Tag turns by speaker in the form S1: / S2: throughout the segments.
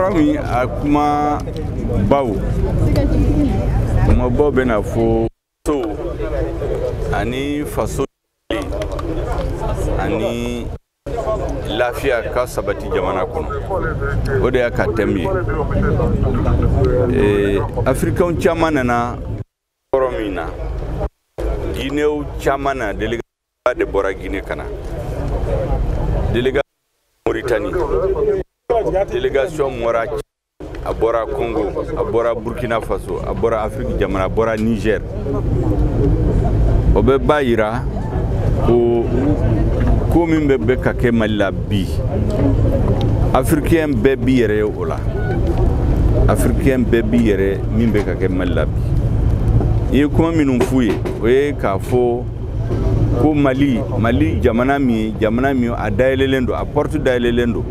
S1: Forum a kuma baw kuma baw bɛna fɔ so ani faso ani lafiya ka sabati jamana kɔnɔ. O de y'a ka thème ye. Africain caman nana forum min na, Guinéen caman na, délégation de bɔra Guinée ka na, délégation Mauritanie, délégation bɔra, a bɔra Congo, a bɔra Burkina Faso, a bɔra Afrique jamana, a bɔra Niger. O bɛ ba yira ko ko min bɛ ka kɛ Mali la bi, africain bɛɛ b'i yɛrɛ ye o la. Africain bɛɛ b'i yɛrɛ min bɛ ka kɛ Mali la bi. I ye kuma minnu f'u ye, o ye k'a fɔ ko Mali jamana min ye jamana min a dayɛlɛlen don, a porte dayɛlɛlen don.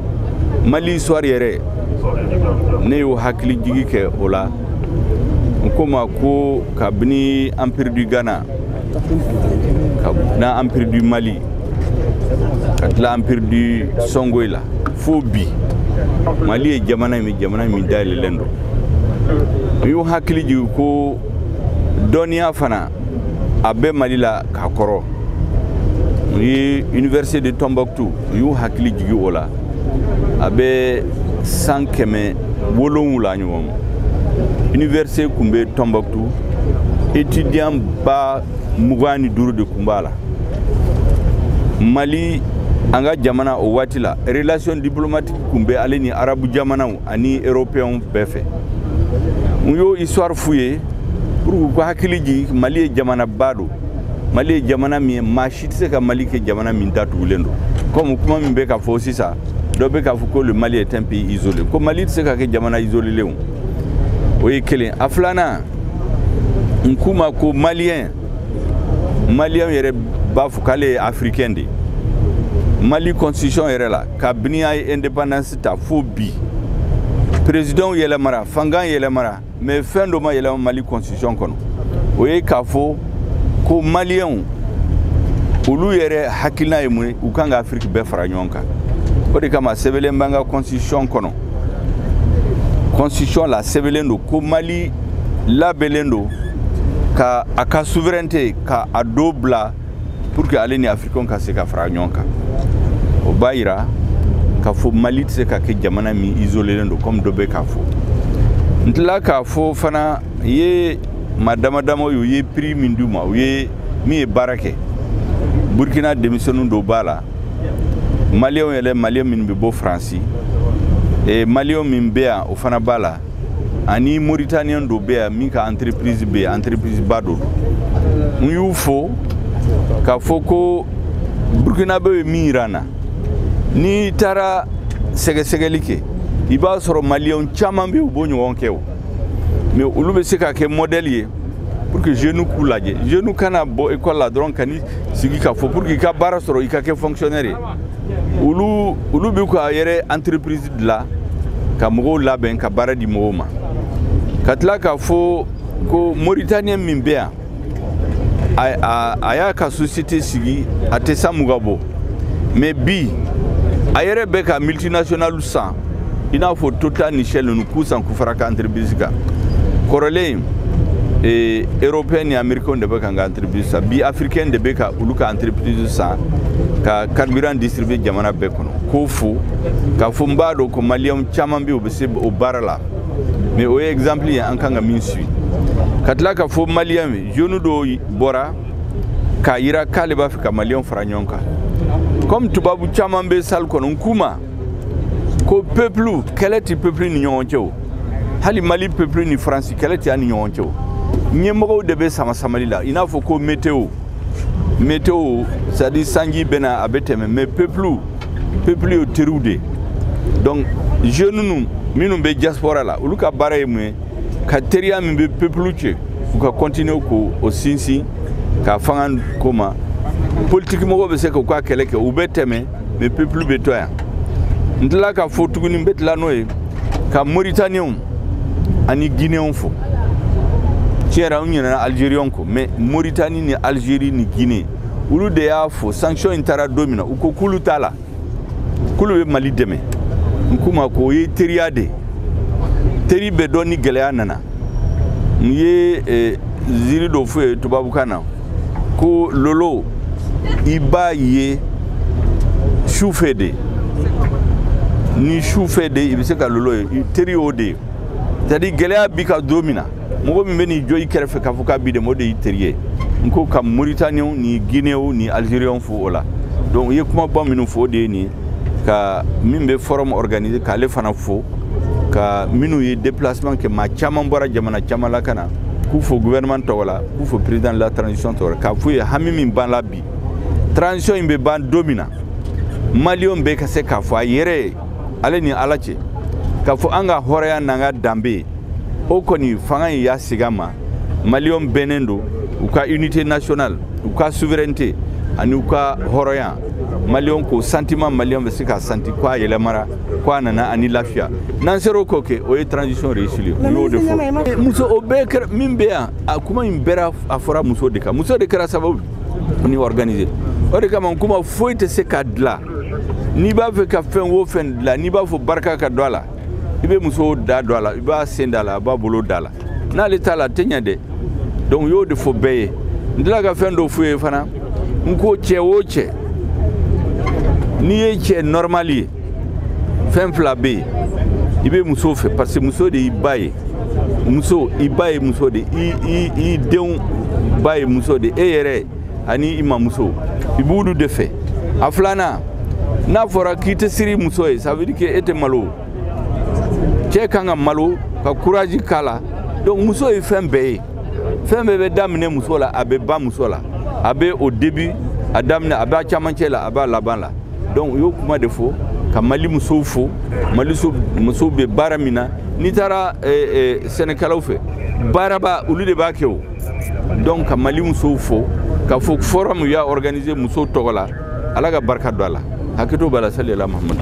S1: Mali histoire yɛrɛ, ne y'o hakili jigi kɛ o la. N ko ma ko kabini Empire du Ghana, ka na Empire du Mali, ka tila Empire du Songhai la fo bi, Mali ye jamana min dayɛlɛlen don. N y'o hakili jigi ko dɔnniya fana a bɛ Mali la k'a kɔrɔ. U ye Université de Tombouctou, u y'u hakili jigi o la, a bɛ san 700 ɲɔgɔn. Université tun bɛ Tombouctou, étudiant 25,000 de tun b'a la. Mali an ka jamana o waati la, relation diplomatique tun bɛ ale ni arabu jamanaw ani européens bɛɛ fɛ. N y'o histoire f'u ye pour que u ka hakili jigin Mali ye jamanaba don. Mali ye jamana min ye, maa si tɛ se ka Mali kɛ jamana min datugulen don. Comme kuma min bɛ ka fɔ sisan, dɔ bɛ k'a fɔ ko le Mali est un pays isolé, ko Mali tɛ se ka kɛ jamana isolé o. O ye kelen. A filanan, n k'u ma ko malien yɛrɛ b'a fɔ k'ale ye africain de ye. Mali constitution yɛrɛ la, kabini a ye indépendance ta fo bi, président yɛlɛmara, fanga yɛlɛmara, mais fɛn dɔ ma yɛlɛma Mali constitution kɔnɔ. O ye k'a fɔ ko maliyɛnw olu yɛrɛ hakilina ye mun ye, u kan ka Afrique bɛɛ fara ɲɔgɔn kan. O de kama sɛbɛnlen b'an ka constitution kɔnɔ. Constitution la sɛbɛnlen don ko Mali labɛnlen don ka a ka souveraineté ka a do bila pour que ale ni africain ka se ka fara ɲɔgɔn kan. O b'a yira k'a fɔ Mali tɛ se ka kɛ jamana min isolélen don comme dɔ bɛ k'a fɔ. N tila k'a fɔ fana ye maa dama dama ye, u ye prix min d'u ma, u ye min ye baara kɛ. Burkina denmisɛnnin dɔw b'a la, maliyɛnw yɛrɛ, maliyɛn minnu bɛ bɔ Faransi, maliyɛn min bɛ yan o fana b'a la, ani Mauritanien dɔ bɛ yan min ka entreprise bɛ yen, entreprise ba dɔ don. N y'u fo k'a fɔ ko Burkinabé ye min yira n na, n'i taara sɛgɛsɛgɛli kɛ, i b'a sɔrɔ maliyɛnw caman bɛ yen, u b'o ɲɔgɔn kɛ o. Mais olu bɛ se ka kɛ modèle ye pour que jeunes k'u lajɛ. Jeunes kana bɔ école la dɔrɔn ka n'i sigi k'a fɔ pour que i ka baara sɔrɔ, i ka kɛ fonctionnaire ye. Olu bɛ ka yɛrɛ entreprise dilan ka mɔgɔw labɛn ka baara di mɔgɔw ma. Ka tila k'a fɔ ko Mauritanien min bɛ yan, a y'a ka société sigi, a tɛ san 20 bɔ, mais bi a yɛrɛ bɛ ka multinationale san, i n'a fɔ Total ni Shell ninnu, k'u san k'u fara ka entreprise kan. Kɔrɔlen européen ni américain de bɛ ka n ka entreprise san, bi africain de bɛ ka olu ka entreprise san ka carburant distribuer jamana bɛɛ kɔnɔ. K'o fo k'a fɔ n b'a dɔn ko maliyɛnw caman bɛ yen, u bɛ se o baara la, mais o ye exemple ye an kan ka min suit. Ka tila k'a fɔ maliyɛn ye, jeune dɔw bɔra k'a yira k'ale b'a fɛ ka maliyɛnw fara ɲɔgɔn kan. Comme tubabu caman bɛ salle kɔnɔ, n k'u ma ko peuple kɛlɛ tɛ peuple ni ɲɔgɔn cɛ o. Hali Mali peuple ni Faransi kɛlɛ tɛ an ni ɲɔgɔn cɛ o. Ɲɛmɔgɔw de bɛ sama samali la, i n'a fɔ ko météo, c'est à dire sanji bɛ na a bɛ tɛmɛ, mais peuple ye teriw de ye. Donc jeunes ninnu minnu bɛ diaspora la, olu ka baara ye mun ye? Ka teriya min bɛ peuple cɛ, u ka continuer k'o sinsin ka fanga ko ma. Politique mɔgɔw bɛ se k'u ka kɛlɛ kɛ, u bɛ tɛmɛ, mais peuple bɛ to yan. N tila k'a fɔ tuguni, n bɛ tila n'o ye ka Mauritaniens ani Guinéens fo. Tiɲɛ yɛrɛ, an ɲinɛna Algériens kɔ, mais Mauritanie ni Algérie ni Guinée, olu de y'a fɔ sanction in taara don min na, u ko k'olu t'a la, k'olu bɛ Mali dɛmɛ. N k'u ma k'o ye teriya de ye. Teri bɛ dɔn ni gɛlɛya nana. N ye ziiri dɔ f'u ye tubabukan na ko lolo i b'a ye su fɛ de, ni su fɛ de i bɛ se ka lolo ye. Teri y'o de ye, c'est à dire gɛlɛya b'i ka don min na, mɔgɔ min bɛ n'i jɔ i kɛrɛfɛ k'a fɔ k'a b'i dɛmɛ, o de y'i teri ye. N ko ka Mauritaniens ni Guinéens ni Algériens fo o la. Donc u ye kumaba minnu fɔ, o de ye nin ka min bɛ forum organiser k'ale fana fo, ka minnu ye déplacement kɛ, maa caman bɔra jamana caman la ka na, k'u fo gouvernement tɔgɔ la, k'u fo président de la transition tɔgɔ la, k'a f'u ye hami min ban la bi, transition in bɛ ban don min na, maliyɛnw bɛɛ ka se k'a fɔ a yɛrɛ ye, ale ni Ala cɛ, k'a fɔ an ka hɔrɔnya n'an ka danbe, o kɔni fanga in y'a segin a ma. Maliyɛnw bɛnnen don u ka unité nationale, u ka souveraineté ani u ka hɔrɔnya. Maliyɛnw k'o sentiment, maliyɛnw bɛ se k'a senti ko a yɛlɛmara, ko a nana ani lafiya. N'an sera o k'o kɛ, o ye transition réussie ye. U y'o de fɔ. Muso o bɛɛ kɛra min bɛ yan, a kuma in bɛɛ a fɔra muso de kan. Muso de kɛra sababu ni organiser. O de kama kuma foyi tɛ se ka dilan. N'i b'a fɛ ka fɛn o fɛn dilan, n'i b'a fɔ barika ka don a la, i bɛ muso da don a la, i b'a sen da la, a b'a bolo da la. N'ale t'a la, a tɛ ɲɛ dɛ. Donc u y'o de fɔ bɛɛ ye. N tilala ka fɛn dɔ f'u ye fana. N ko cɛ o cɛ, n'i ye cɛ normal ye, fɛn fila bɛ yen, i bɛ muso fɛ, parce que muso de y'i ba ye. Muso i ba ye muso de, i denw ba ye muso de, e yɛrɛ ani i mamuso, i b'olu de fɛ. A filanan, n'a fɔra k'i tɛ siri muso ye, ça veut dire que e tɛ malo. Cɛ kan ka malo ka courage k'a la. Donc muso ye fɛn bɛɛ ye. Fɛn bɛɛ bɛ daminɛ muso la, a bɛ ban muso la. A bɛ au début, a daminɛ, a b'a camancɛ la, a b'a laban la. Donc u y'o kuma de fɔ ka Mali musow fo. Mali musow bɛ baara min na, n'i taara sɛnɛkɛlaw fɛ, baaraba olu de b'a kɛ o. Donc ka Mali musow fo, k'a fɔ forum y'a organiser musow tɔgɔ la, Ala ka barika don a la. Hakɛto b'a la, sali ala Muhamadu.